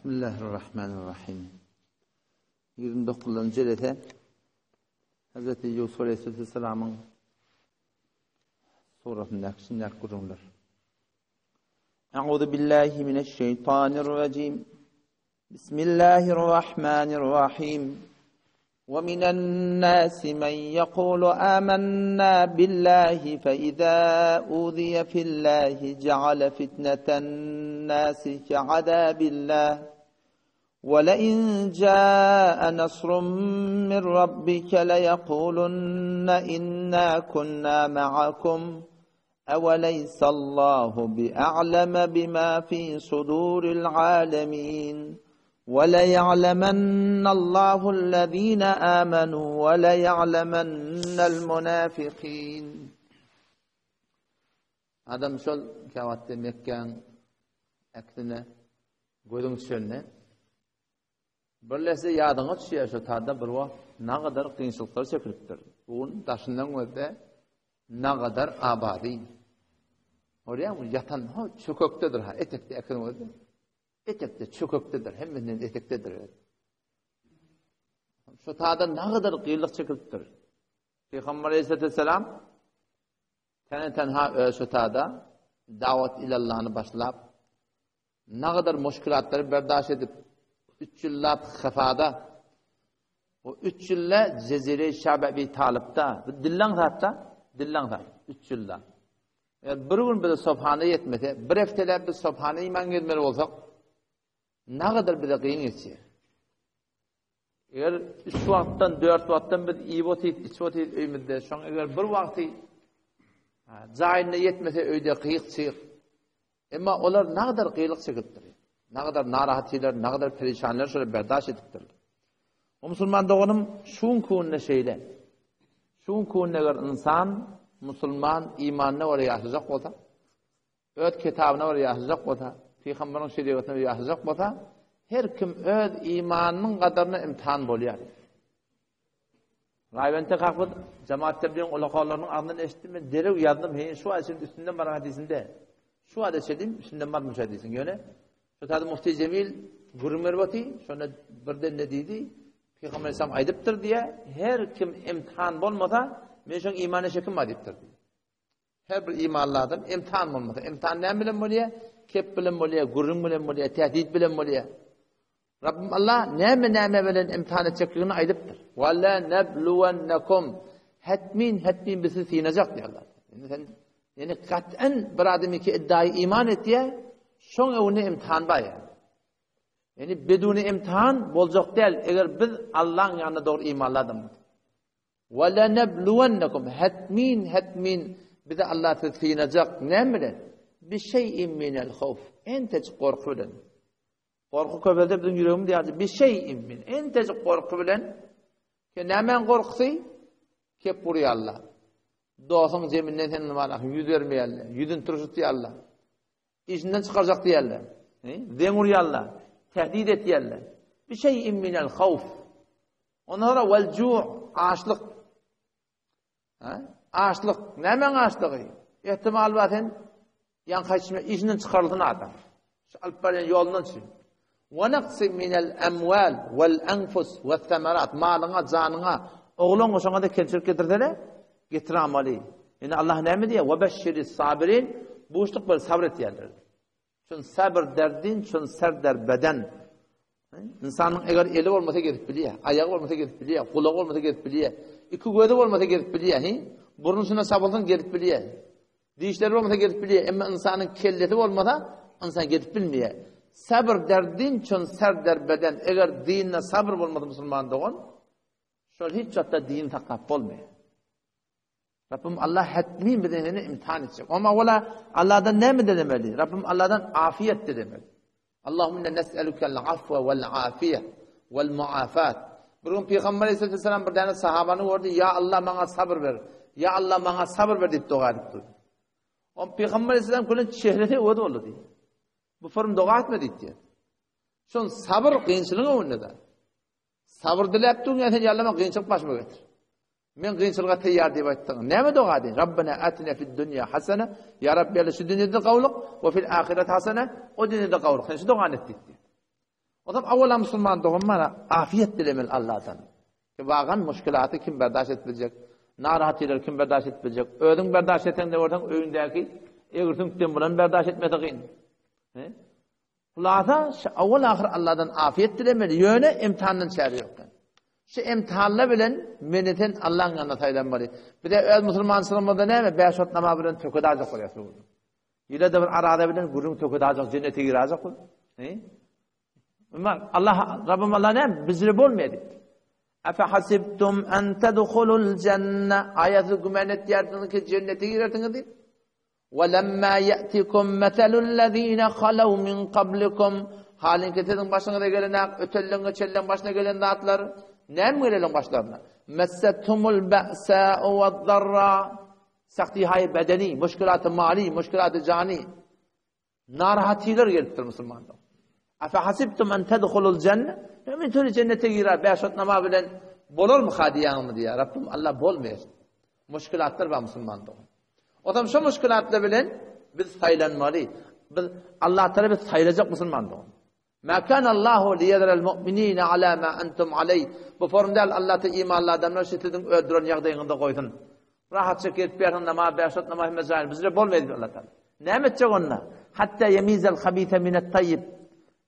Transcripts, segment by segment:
Bismillahirrahmanirrahim. 29-njy jelese Hazreti Ýusuf aleyhisselamyň surasyndaky şindäki gürrüňler. Euzu billahi mineşşeýtanirrajim. Bismillahirrahmanirrahim. ومن الناس من يقول آمنا بالله فإذا أوذي في الله جعل فتنة الناس كعذاب الله ولئن جاء نصر من ربك ليقولن إنا كنا معكم أوليس الله بأعلم بما في صدور العالمين وليعلمن الله الذين آمنوا وليعلمن المنافقين Adam şol käwagtda Mekgäň aksine gözüň düşende Birlese ýadyňa düşýär şo tada bir wagt nagadar kynçylyklar çekilipdir. Bu gün daşyndan gözde nagadar abady. Görýäňmi ýatan ho çökekdedir ha etekde ekin gözde. Etekde çökekdedir hemmesinden etekdedir. Şo tada nagadar kynlyk çekilipdir. Peygamber aleyhisselam tene-tenha öz şo tada dawat ilallany başlap Nagadar muşkilatlary berdaş edip, üç ýyllap Hafada, o üç ýylda Jezire-i Şab Ebi Talypda, bu dillaň zatda, dillaň zat, üç ýylda. Eger bir gün bize Sobhana ýetmese, bir hepdeläp biz Sobhana iman gezmeli bolsak, nagadar bize gyn geçýär. Eger üç wagtdan, dört wagtdan biz iýip otyp, içip otyp öýümizde, şoň eger bir wagty jaýynda ýetmese öýde gyýyk-çyýyk. Emma olar nagadar gyýlyk çekipdir. Nagadar narahatçylar, nagadar perişanlar şolar berdaş edipdirler. O musulman doganym şu günde şeýle. Şu günde eger insan musulman imanyna görä ýaşajak bolsa, öz kitabyna görä ýaşajak bolsa, pygamberiň şerigatyna görä ýaşajak bolsa, her kim öz imanynyň gadaryna imtihan bolýar. Raýwente kalkyp jemaat tebligiň ulakalarynyň agzyndan eşitdim, men derew ýazdym, heý, şu aýda çenli üstünden baran hadysynda. Şu aýda çenli üstünden barmyş hadysyň. Ýöne şu taýda Mufti Jemil gürrüň berip oty, şonda birden ne diýdi? Pygamber Aleyhisselam aýdypdyr diýe, her kim imtihan bolmasa, men şoň imanyna şekim bar diýipdir. Her bir imanly adam imtihan bolmasa, imtihan näme bilen bolýar? Kep bilen bolýar, gürrüň bilen bolýar, tehdit bilen bolýar. Rabbim Allah näme näme bilen imtihan etjekligini aýdypdyr. Wa la nabluwannakum hatmin hatmin bizi synajak diýär Allah. Indi sen ýani kat'an bir adam iki iddiaýy iman etýär, şoň öňünde imtihan bar ýa. Ýani beduni imtihan boljak däl, eger biz Allah'ın ýanynda dogry imanly adam bolsak. Welenebluwennekum hetmin hetmin bizi Allah sizi synajak näme bilen? Bi şeý'in minel howf. Entejik gorky bilen. Gorky köpelse biziň ýüregimiz ýaly bi şeý'in min. Entejik gorky bilen. Ke nämäň gorkusy? Kep urýarlar. Dostuň jeminden sen bana ýüz bermeýärler. Ýüzüni turşutýarlar. Işinden çykarjak diýerler. Zeň urýarlar. Tehdit etýärler. Bi şeý'in minel howf. Ondan sonra vel ju' açlyk. Ha? Açlyk. Nämäň açlygy? Ehtimal bar sen ýan kaçma işinden çykarylsyn adam. Şu alyp barýan ýolundan çy. Ve naqsi minel amwal vel anfus ve samarat. Malyňa, janyňa, ogluňa şoňa da kemçilik getirsene, getir amaly. Ýani Allah näme diýýär? Ve beşşiris sabirin. Buşluk bilen sabr etýärler. Çün sabr der din, çün ser der beden. Ynsanyň eger eli bolmasa gezip bilýär, aýagy bolmasa gezip bilýär, gulagy bolmasa gezip bilýär, iki gözi bolmasa gezip bilýär, hi? Burny şuna çapylsyn gezip bilýär. Dişleri bolmasa gezip bilýär, emma ynsanyň kellesi bolmasa ynsan gezip bilmeýär. Sabr der din, çün ser der beden. Eger dinde sabr bolmasa musulman dogan, şol hiç zatda din saklap bolmaýar. Rabbim Allah hetmin bizi seni imtihan etjek. Oma wala Allahdan näme dilemeli? Rabbim Allahdan afiýet dilemeli. Allahumma inna nes'elukel afwa wal afiýe wal muafat. Bir gün Peygamber Aleyhisselam bir däne sahabany gördi. Ya Allah maňa sabr ber. Ya Allah maňa sabr ber diýip doga edip durdy. On Peygamber Aleyhisselam kölen çehresi öwedi boldy diýdi. Bu form doga etme diýdi. Şon sabr kynçylygyň öňünde. Sabyr diläp durň ýa sen ýallama kynçylyk başyma getir. Men kynçylyga teýýar diýip aýtdyň. Näme doga diýin? Rabbena atina fid dunýa hasana. Ýa Rabbi ýa şu dünýede gowluk we fil ahiret hasana. O dünýede gowluk. Sen şu dogany et diýdi. O zaman awwala musulman dogan mana afiýet dilemeli Allahdan. Ki wagan muşkilaty kim berdaş edip biljek? Narahatylary kim berdaş edip biljek? Özüň berdaş etseň-de görseň öýündäki egri süňkden bulan berdaş etmesi kyn. He? Hulasa, şu awwal ahyr Allahdan afiýet dilemeli, ýöne imtihandan çäre ýok. Şu imtihanlar bilen meni sen Allah'ın ýanyna saýlanmaly. Bize öz musulmançylygymyzda näme? Bäş wagt namaz bilen töke dajak bolýar. Ýene-de bir arada bilen gürrüň töke dajak jennete girajak bol. He? Ümma Allah Rabbim Allah näme? Bizre bolmaýar diýdi. Afa hasibtum an tadkhulul janna aýaty güman etýärsiňiz ki jennete girersiňiz diýip. Ve lemma ya'tikum meselul lezine halaw min qablikum Halyňky siziň başyňyza gelen ak ötelleň geçelleň başyna gelen zatlar näme geleliň başlaryna? Messetumul ba'sa'u ve'd-darra Saktihaý bedeni, muşkilaty mali, muşkilaty jany narahatylar gelipdir musulmanlar. Afa hasibtum en tedhulul jenne? Men töli cennete girer, bäş wagt namaz bilen bolarmy ha diýýäňmi diýýär. Rabbim Allah bolmaýar. Muşkilatlar bar musulmanda. O zaman şu muşkilatlar bilen biz saýlanmaly. Biz Allah Taala biz saýlajak musulmanda. Ma kana Allahu liyezrel mu'minina ala ma antum aleyh. Bu form däl Allah ta imanly adamlar şu siziň öldüren ýagdaýyňyzda goýsun. Rahatça gelip bersin namaz, bäş wagt namaz hemme jaýyn. Bizde bolmaýar Allah Taala. Näme etjek onda? Hatta yemizel habise minet tayyib.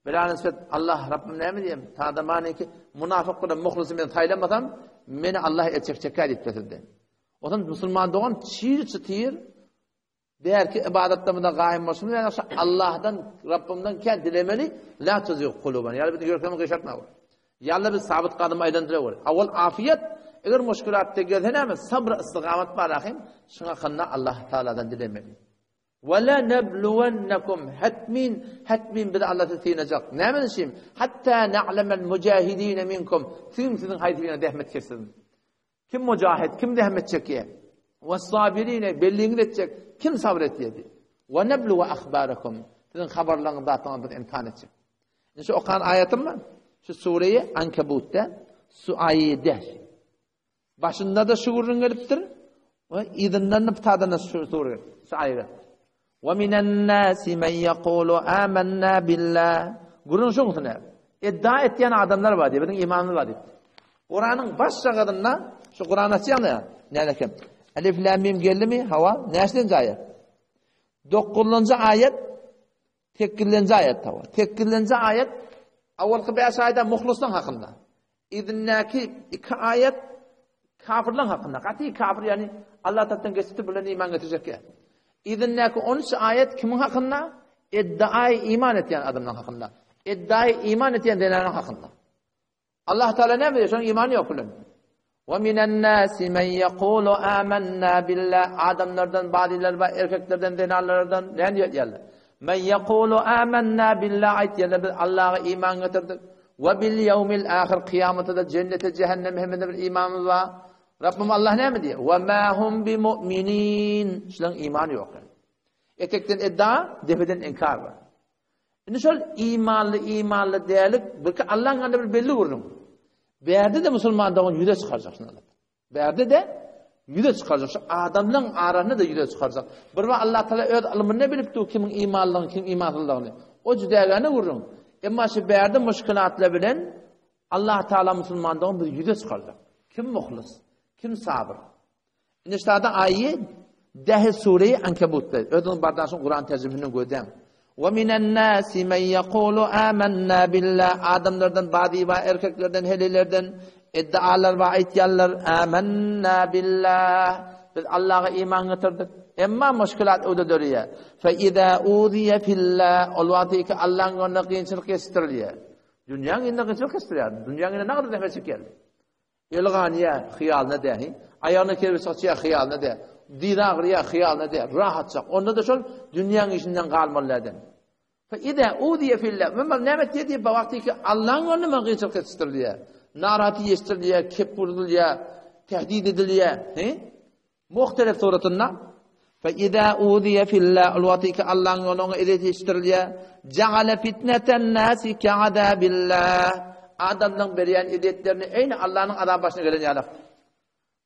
Bilal nisbet Allah Rabbim näme diýem? Tadamany ki munafyk bilen muhlisy men saýlamasam, meni Allah etjek çeker diýip sizden. Ondan musulman dogan çir çytyr Bärki ybadatlarymyzda gaýym bolşumyz ýaly şu Allahdan, Rabbymdan kän dilemeli, la tuzigh kulubana. Ýaly bizi ýüreklerimizi gyşartma. Ýaly biz sabyt gadym aýlandyra wer. Awal afiýet, eger muşkilatda gelse näme, sabr istigamat bar ahim, şuňa hakynda Allah Taaladan dilemeli. Ve la nebluwennekum hatmin, hatmin biz Allah sizi synajak. Näme üçin? Hatta na'lemel mujahidin minkum. Siziň siziň haýsy birine zähmet çeksin. Kim mujahid, kim zähmet çekýär? We sabirine belliňiz etjek, kim sabr etýär diýip. We nebluwe ahbarakum. Siziň habarlaryňyzy zatlaryňyzy biz imtihan etjek. Indi şu okan aýatym bar. Şu sureýi Ankabutda su aýy Başynda-da şu gürrüň gelipdir. We yzyndan da pitadan şu sure gelipdir. Şu aýy gelipdir. Ve minen nasi men yekulu amanna billah. Gürrüň şoň üstüne. Iddia etýän adamlar bar diýip, biziň imanymyz bar diýip. Kuranyň baş şagadynda şu Kuran açýan ýa, näme eken? Elif lam mim geldimi? Hawa, näçenji aýat? 9-njy aýat, 8-nji aýat hawa. 8-nji aýat awalky 5 aýda muhlisliň hakynda. Yzyndaky iki aýat kafirleň hakynda. Gaty kafir ýagny Allah tarapdan geçipdir bular iman getirjek ýa. Yzyndaky 13 aýat kimiň hakynda? Iddiaý iman etýän adamlaryň hakynda. Iddiaý iman etýän zenanyň hakynda. Allah Taala näme diýýär? Şonuň imany ýok bilen. Wa minan nasi men yaqulu amanna billah adamlardan bazylar bar, erkeklerden, zenanlardan näme diýýärler? Men yaqulu amanna billah aýtýarlar biz Allaha iman getirdik. We bil ýewmil ahyr kyýamata-da jennete jähenneme hemmede bir imanymyz bar. Rabbim Allah näme diýýär? We ma hum bi mu'minin. Şularyň imany ýok. Etekden iddia, depeden inkar bar. Indi şol imanly imanly dälik birki Allahyň ýanynda bir belli gürrüň. Bärde-de musulman dogan ýüze çykarjak şuny. Bärde-de ýüze çykarjak. Şu adamlaryň arasynda-da ýüze çykarjak. Bir wagt Allah Taala öz ylmynda bilip dur kimiň imanlygyny, kimiň imansyzlygyny. O jüdägäne gürrüň. Emma şu bärde muşkilatlar bilen Allah Taala musulmandygyny biz ýüze çykarjak. Kim muhlis, kim sabyr. Indi şada aýy Dehi sureyi Ankabutda. Özüň bardaşyň Kur'an terjimesini gözläň. Ve minen nasi men yekulu amanna billah. Adamlardan bazi bar, erkeklerden, helilerden iddialar bar, aýtýarlar amanna billah. Biz Allaha iman getirdik. Emma muşkilat öde dörýär. Fe iza uziya fillah. Ol wagty ki Allahyň ýolunda kynçylyk ýetişdirilýär. Dünýäň ýolunda kynçylyk ýetişdirilýär. Dünýäň ýolunda näme zähmet çekýär? Eli ganýar, hyýalyna dähi. Aýagyna kerpiç gaçýar, hyýalyna dä. Dyzy agyrýar, hyýalyna dä. Rahatjak. Onda-da şol dünýäň işinden galmaly däden. Fe iza uziýe fillah. Men näme etýär diýip, wagty ki Allahyň ýolunda maňa kynçylyk ýetişdirilýär. Narahaty ýetişdirilýär, kep urulýar, tehdit edilýär. He? Muhtelif suratynda Fe iza uziýe fillah ol wagty ki Allahyň ýolunda oňa ezýet ýetişdirilýär. Ja'ale fitneten nasi ka'azabillah. Adamlaryň berýän ezýetlerini eýni Allanyň azaby başyna gelen ýaly.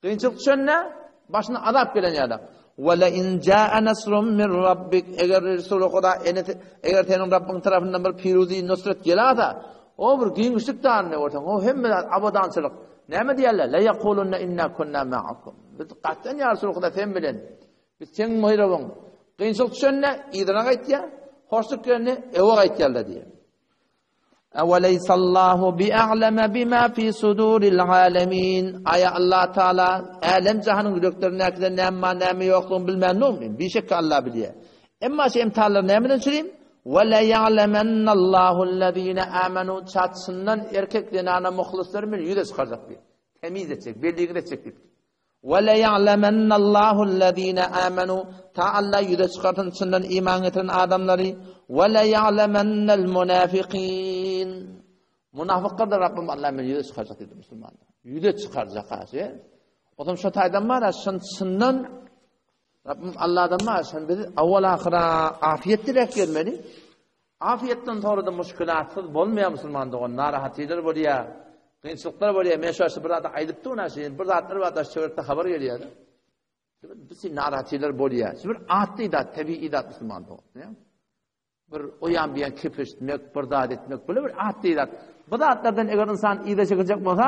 Kynçylyk düşende başyna azap gelen ýaly. Ve le in jaa nasrun min rabbik eger Resul Huda eger seniň Rabbiň tarapyndan bir piruzi nusret gelasa. O bir giňişlik daryny görseň, o hemme zat abadançylyk. Näme diýerler? La yaqulunna inna kunna ma'akum. Biz gaçan ýa Resulullah sen bilen. Biz seň muhyrawyň. Kynçylyk düşende yzyna gaýtýar, hoşluk gelende öwe gaýtýarlar diýýär. Awaleysallahu bi'alama bima fi suduril alamin. Aýa Allah Taala älem jahanyň ýüreklerindäkiden näme bar, näme ýoklugyny bilmänmi? Bişek Allah bilýär. Emma şu imtihanlar nämeden çürim? Ve la ya'lemennallahu allazina amanu çatsyndan erkek zenana muhlyslary men ýüze çykarjak diýip. Temiz etjek, belligini etjek diýip. Ve la ya'lemennallahu allazina amanu ta Allah ýüze çykarsyn çyndan iman getiren adamlary. Ve la ya'lemennal munafiqin. Munafyklar da Rabbim Allah men ýüze çykarjak diýdi musulmanlar. Ýüze çykarjak ha. O zaman şu taýdan bar, şun çyndan Rabbim Allahdan bar, şun biz awal ahyra afiýet diläp gelmeli. Afiýetden sonra da muşkilatsyz bolmaýar musulman dogan, narahatlylar bolýar, kynçylyklar bolýar. Men şu bir zat aýdyp durun, bir zatlar bar, daş töwerekde habar gelýär. Bir narahatlylar bolýar. Bir atly zat, tebigy zat musulman dogan. Bir o ýan bir ýan kepişmek, bir zat etmek, böyle bir atly zat. Bu zatlardan eger insan yza çekiljek bolsa,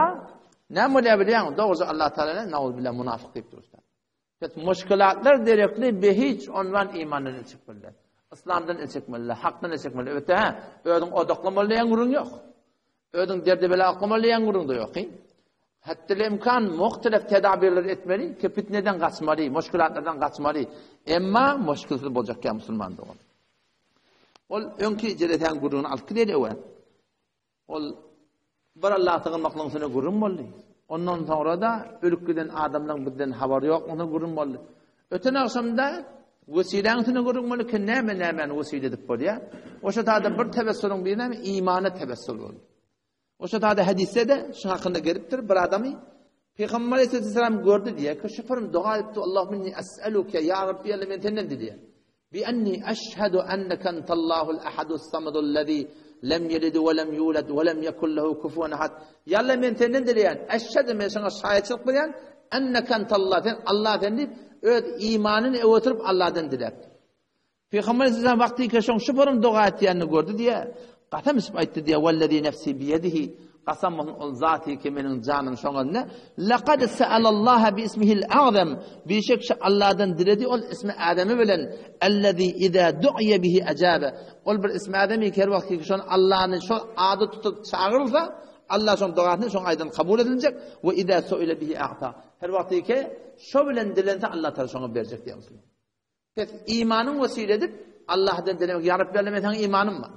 näme bolýar bilýäňmi? Dogrusu Allah Taala nauzbillah munafyk diýip dursa. Pes muşkilatlar derekli behiç ondan imandan el çekmeliler. Islamdan el çekmeliler, hakdan el çekmeliler. Öte ha, özüň odaklamaly diýen gürrüň ýok. Özüň derde bela oklamaly diýen gürrüň de ýok. Hatda imkan muhtelif tedabirler etmeli ki fitneden gaçmaly, muşkilatlardan gaçmaly. Emma muşkilsiz boljak ýa musulman dogan. Ol öňki jelesäň gürrüňini alyp gideli öwe. Ol bir Allah sygynmaklygyň üstüne gürrüň boldy. Ondan soňra da ölüp giden adamlaryň bizden habary ýok, ondan gürrüň boldy. Öten agşamda wesiläň üstüne gürrüň boldy ki, näme nämäni wesile edip bolýar. Oşa tada bir tewessulyň biri näme? Imana tewessul boldy. Oşa tada hadisde de şu hakynda gelipdir, bir adamy Pygamber aleyhisselam gördi diýýär ki, şu pyrym doga edipdi, Allahumma inni es'eluke ya Rabbi ýa men senden diýýär. Bi enni eşhedü enneke entallahul ahadus samadul lezi lem yelid we lem yulad we lem yekun lehu kufuwan ahad. Ýa Allah men senden dileýän, eşhedü men saňa şaýatçylyk berýän, enneke entallah sen Allah sen diýip, öz imanyny öwürip Allahdan diläpdir. Pygamber aleyhisselam wagty ki şoň şu borum doga etýänini gördi diýe, gasam içip aýtdy diýe, Wellezî nefsî biýedihi, gasam bolsun ol zaty ki meniň janym şoň elinde, Lekad se'alallaha bi ismihil a'zam, bişek şu Allahdan diledi ol ismi Ademi bilen, ellezî izâ du'iye bihi ejabe. Ol bir ismi Ademi ki her wagt ki şony Allahny şol ady tutup çagyrylsa, Allah şoň dogasyny şoň aýdan kabul ediljek, we izâ su'ile bihi a'ta. Her wagt ki şo bilen dilense Allah Taala şoňa berjek diýen. Pes imanyň wesile edip, Allahdan dilemek, Ýa Rabbi, men saňa imanym bar.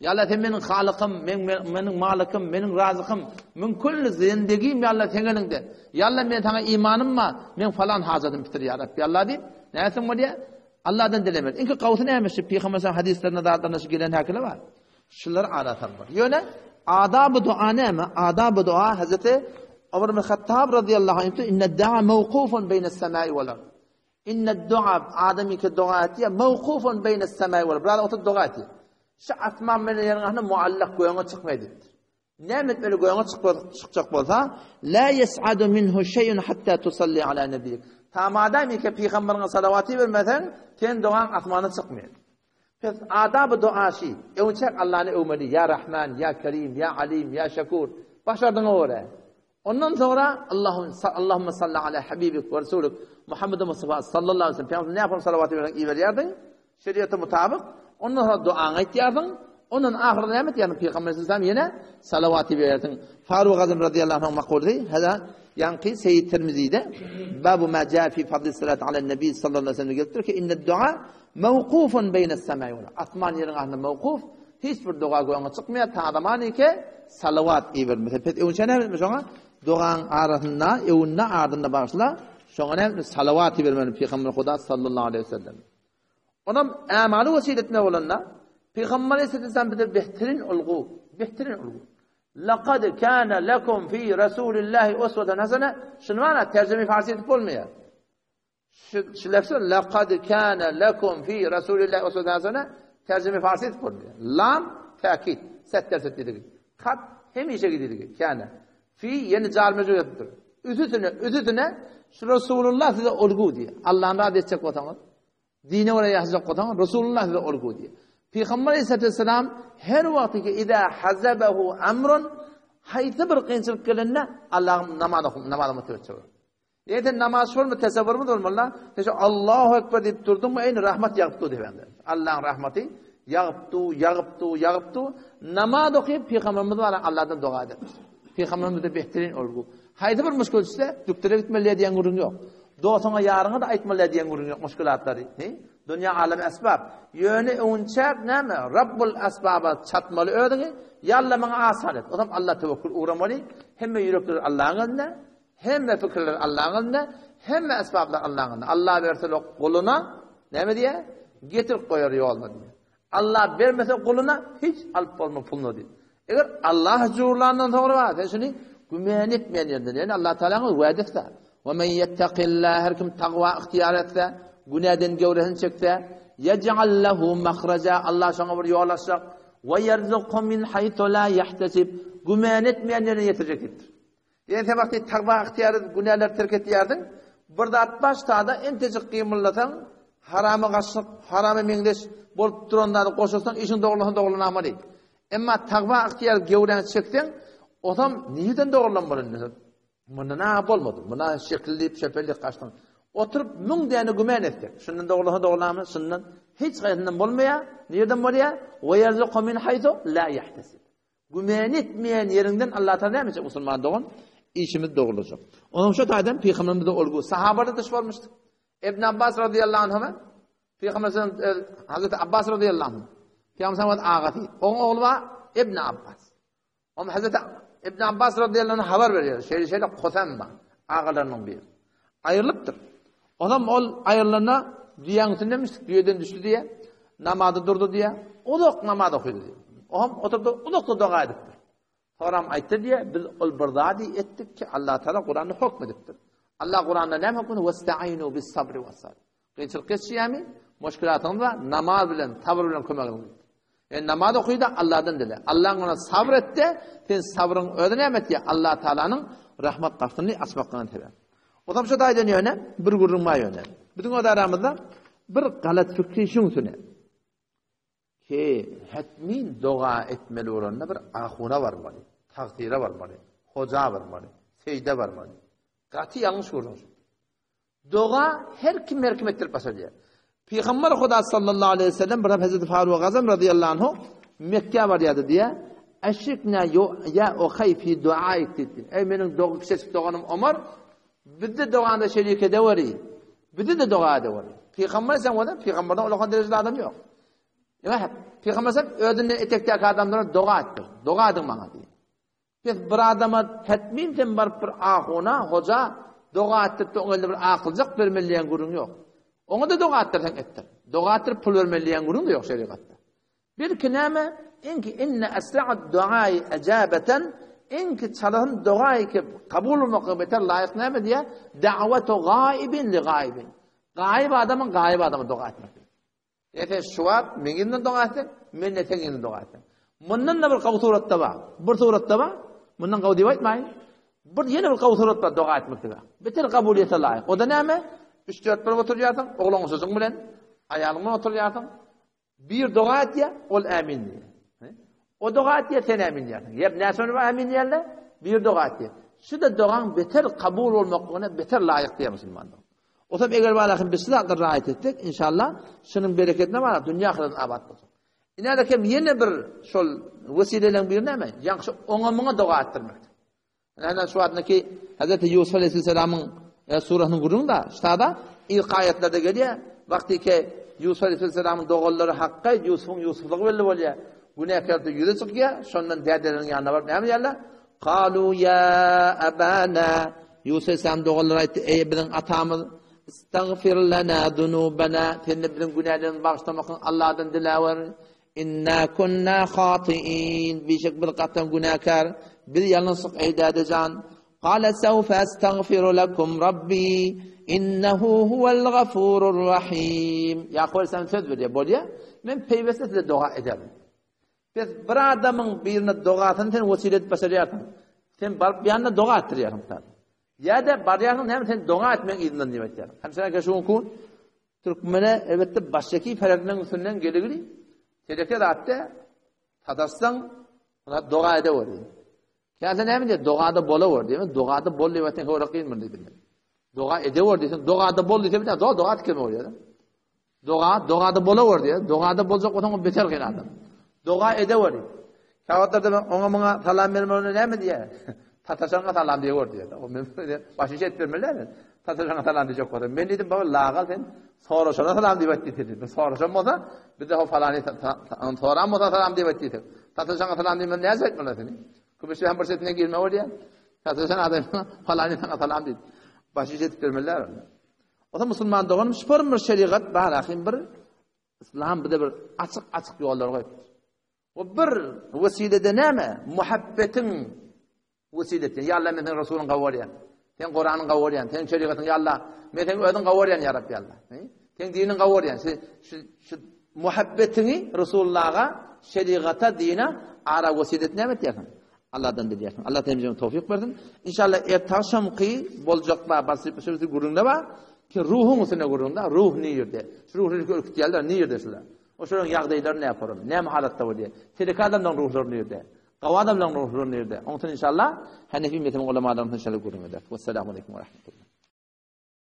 Ýa Allah, sen meniň Halykym, men, meniň Malykym, meniň Razykym, min külli zindigim, Ýa Allah, seň eliňde. Ýa Allah, men saňa imanym bar, men falan hajatym bitir, Ýa Rabbi, Allah diýip, näsin bolýar? Allahdan dilemeli. Iňki gowsy näme şu Pygamber sallallahu hadyslarynda zatlarynda şu gelen häkile bar. Şular ara salmaly. Ýöne adaby dua näme? Adaby dua Hazreti Omar ibn Hattab radıyallahu anh inne da'a mawqufun beýne semai wal ard. Inne dua, adam iki doga etýär, mawkufun beýne semai wal, bir adam oturyp doga etýär. Şu asman bilen ýeriň arasynda muallak gögüňe çykmaýar diýipdir. Näme etmeli gögüňe çykjak bolsa, la yes'adu minhu şey'un hatta tusalli ala nebiyik. Ta madam ki pygamberiňe salawaty bermeseň, sen dogaň asmana çykmaýar. Pes adaby dua şi, öňçäk Allany öwmeli, ýa Rahman, ýa Kerim, ýa Alim, ýa Şekur, başardyňa görä. Ondan soňra Allahumma salli ala habibik we rasulik Muhammed Mustafa sallallahu aleyhi ve sellem Peygamber ne yapalım salawaty berseň iberýärdiň. Şeriata mutabyk. Ondan soňra duaňy aýtýardyň. Ondan ahyrda näme etýärdiň? Peygamber sallallahu ýene salawaty berýärdiň. Faruk Azam radıyallahu anh makuldy. Hada ýaňky Seyyid Tirmizide babu ma jaa fi fadli salati ala nabi sallallahu aleyhi ve sellem gelipdir ki inne dua mawqufun beýne semai wal asman ýeriň arasynda mawquf Hiç bir doga göňe çykmaýar, ta zaman eke salawat ibermese. Pes öwünçä näme etme şoňa? Dogaň arasynda, öwünde adynda bagyşla, şoňa näme etme? Salawat ibermeli Pygamber Huda sallallahu aleyhi ve sellem. Onam ämaly wesile etme bolanda, Pygamber aleyhisselam bize behterin ulgu, behterin ulgu. Laqad kana lekum fi Rasulillahi uswatun hasana. Şuny mana terjime farsi edip bolmaýar. Şu lefzi laqad kana lekum fi Rasulillahi uswatun hasana terjime farsi edip bolmaýar. Lam täkit, set derset diýdigi. Kat hemişe gidiligi. Kana. Fi ýene jar mejrur ýazypdyr. Üsüsine, üsüsine şu Resulullah size olgu diýär. Allah'yn razy etjek bolsaňyz, dine görä ýaşajak bolsaňyz, Resulullah size olgu diýär. Pygamber aleyhissalam her wagty ki iza hazabahu amrun haýsy bir kynçylyk gelende Allahym namaz okum, namazymy töwekkel. Ýa sen namaz şol mu tesewwürimiz bolmaly. Sen şu Allahu ekber diýip durduňmy, eýni rahmat ýagyp dur diýip. Allahyň rahmaty ýagyp dur, ýagyp dur, ýagyp dur. Namaz okyp pygamberimiz bar Allahdan doga eder. Pygamberimiz de behterin olgu. Haýsy bir muşkul düşse, dükdere gitmeli diýen gürrüň ýok. Dostuňa ýaryňa da aýtmaly diýen gürrüň ýok muşkulatlary. He? Dünýä alem esbab. Ýöne öňünçäk näme? Rabbul esbaba çatmaly özüňi. Ýa Allah maňa asan et. Ozam Allah tewekkül ugramaly. Hemme ýürekler Allahyň elinde. Hemme pikirler Allahyň elinde, hemme esbaplar Allahyň elinde. Allah berse guluna näme diýýär? Getirip goýar ýoluna diýýär. Allah bermese guluna hiç alyp bolmaz puluny diýýär. Eger Allah jurlandan soňra bar, sen şuny güman etmeýän ýerden, ýani Allah Taalanyň wädesi bar. Ve men yettakillah her kim takwa ihtiýar etse, günäden gewresini çekse, yec'al lehu mahraja Allah şoňa bir ýol açjak. Ve yerzuqhu min haythu la yahtesib güman etmeýän ýerine ýetirjek diýipdir. Ýene sen wagty tagwa ygtyýar edip günäleri terk etýärdiň. Bir zat başda-da entejik gymyldasaň, harama gaşyk, harama meňzeş bolup duran zady goşulsaň, işiň dogrulasa dogrulanamaly. Emma tagwa ygtyýar edip göwräňi çekseň, osam nireden dogrulan bolar indi? Mundan-a bolmady. Muna şekil diýip, şepel diýip gaçdyň. Oturyp müň däne güman etsek, şundan dogrulasa dogrulanmy, şundan hiç haýsyndan bolmaýar. Nireden bolýar? Ve yerzuku min haythu la yahtesib. Güman etmeýän ýeriňden Allah Taala näme etjek musulman dogan? Işimiz dogrulajak. Onuň şu taýdan pygamberimize olgu sahabalarda düş bolmuşdy. Ibn Abbas radıyallahu anhu Pygamber e, Hazreti Abbas radıyallahu anhu Pygamber agasy, oň ogly bar Ibn Abbas. Oň Hazreti Ibn Abbas radıyallahu anhu habar berýär. Şeýle şeýle Kosam bar, agalarynyň biri. Aýrylypdyr. Onam ol aýrylanda düýäň üstünde mişdik, düýeden düşdi diýe, namaza durdy diýe, uzak namaz okydy diýe. Oňam oturdy, uzakda doga edipdir. Soňram aýtdy diýe, biz ol bir zady etdik ki, Allah Taala Kuranda hukm edipdir. Allah Kuranda näme hukm edipdir? Westa'inu bis-sabri was-sabr. Kynçylyk geçýärmi? Muşkilatyňyz bar, namaz bilen, sabyr bilen kömek alyň diýipdir. Yani namaz okyda Allahdan dile. Allah'ın ona sabr etde, sen sabryň özi näme etýär? Allah Taalanyň rahmet gapysyny açmaklygyna sebäp. O zaman şu taýdan ýöne bir gürrüň bar ýöne. Biziň öz aramyzda bir galat fikri şuň üstüne. Ki hetmin doga etmeli bolanda bir ahuna barmaly, tagsyra barmaly, hoja barmaly, seýde barmaly. Gaty ýalňyş gürrüň şu. Doga her kim her kim etdirip başarýar. Pygamber Huda sallallahu aleyhi ve sellem bir Hazreti Faruk Azam radıyallahu anhu Mekke'ye barýardy diýe. Eşrikna ya ohay fi duaik diýdi. Ey meniň doga kiçijik doganym Omar, bizde doganda şerik edeweri. Bizde de doga edeweri. Pygamber sen oda pygamberden ulakan derejeli adam ýok. Ýa pygamber sen özünden etekdäki adamlara doga etdir. Doga ediň maňa diýdi. Pes bir adama hetmin sen baryp bir ahuna, hoja doga etdirip-de oň eline bir akyljak bermeli diýen gürrüň ýok. Oňa-da doga etdirseň etdir. Doga etdirip pul bermeli diýen gürrüň-de ýok şerigatda. Belki näme? Iňki inne esra'ud duai ejabeten iňki çalasyn doga ki kabul bolmaklyga beter laýyk näme diýýär? Da'watu gaibin li gaibin. Gaýyp adamyň gaýyp adama doga etmegi. E sen şu wagt meň ýüzümden doga etseň, men-de seň ýüzüňden doga etsem. Mundan-da bir gowy suratda bar. Bir suratda bar. Mundan gowy diýip aýtmaýyn. Bir ýene bir gowy surat bar doga etmekde. Beter kabulyýete laýyk. O da näme? 3-4 bolup oturýarsyň, oglan goşajyň bilen, aýalyň bilen oturýarsyň. Bir doga etýär, ol ämin diýýär. O doga etýär, sen ämin diýýärsiň. Ýa näçe bolup ämin diýerler? Bir doga etýär. Şu-da dogaň beter kabul bolmaklygyna beter laýyk diýýär musulmanlar. Otam eger balakin biz şu zatlara raýat etsek, inşallah şunuň bereketine bara dünýä ahyret abat boljak. Ine kem ýene bir şol wesileleriň biri näme? Ýagşy oňa muňa doga etdirmek. Ine şu wagtdaky Hazreti Ýusuf aleyhisselamyň e, surasynyň gürrüňi da, ştada ilk aýatlarda gelýär. Wagty ki Ýusuf aleyhisselamyň doganlary hakka Ýusufuň Ýusuflygy belli bolýar. Günäkärde ýüze çykýar, şondan dädeleriniň ýanyna baryp näme diýýärler? Kalu ýa abana Ýusup aleyhisselam doganlary aýtdy, eý biziň atamyz, istagfir lana zunubana, sen biziň günälerimizi bagyşlamakyň Allahdan diläwer. Inna kunna hatiin, bişek biz gatan günäkär, biz ýalňyşlyk eý dädejan. Kale sewfe estagfiru lekum rabbi, innehu huwel gafurur rahim. Ýakup aleyhisselam söz berýär, bolýar, men peýweste size doga ederin. Pes bir adamyň birine dogasyny sen wesile edip başarýarsyň. Sen baryp ýanyna doga etdirýärsiň tabi. Ýa-da barýarsyň näme sen doga et meň yzymdan diýip aýtýarsyň. Hem sen şu gün türkmene elbetde başyky pereginiň üstünden geligili. Teleke zatda sataşsaň, doga edewer diýdi. Käse näme diýdi? Dogada bolawer diýdi. Dogada bol diýip aýtsaň höwre kyn bir diýdi. Doga edewer diýseň, dogada bol diýse bir doga doga etken bolýar. Doga, dogada bolawer diýýär. Dogada boljak bolsaň o beter kyn adam. Doga edewer diýip. Käwagtlarda men oňa muňa salam bermegine näme diýýär? Sataşanyňa salam diýewer diýýär. O men başy iş etdirmeli men. Sataşanyňa salam diýjek bolsa. Men diýdim, baba lagal sen soraşana salam diýip aýt diýdim. Bir soraşan bolsa, bizde o falany soran bolsa salam diýip aýt diýdim. Sataşanyňa salam diýmeli näçe aýtmaly seni? Köpüşe hem bir çetine girme bolýar. Sataşan adam falany sana salam diýip. Başy iş etip bermeliler. Osa musulman doganym şupar bir şerigat bar ahim bir islam bize bir açyk açyk ýollar goýupdyr. O bir wesilede näme? Muhabbetiň wesilesi. Ya Allah men seň Resulyň gawarýan. Sen Kuranyň gawarýan, sen şerigatyň ya Allah. Men seň özüň gawarýan ya Rabbi Allah. Sen diniň gawarýan. Şu şu şu muhabbetiňi Resulullah'a, şerigata, dine ara wesilet näme etýärsiň? Allahdan dileýärsiň. Allah hemmämize towfik bersin. Inşallah ertaşamky boljak ba basyp şu gürrüňde bar ki ruhuň üstüne gürrüňde ruh nirde? Şu ruhy ürkütýärler nirde şular? O şolaryň ýagdaýlary näme forum? Näme halatda bolýar? Telek adamlaryň ruhlary nirde? Gawy adamlaryň ruhlary nirde? Oň üçin inşallah Hanefi mezhebiň ulamalaryny inşallah gürrüň eder. Wessalamu aleýkum we rahmetullah.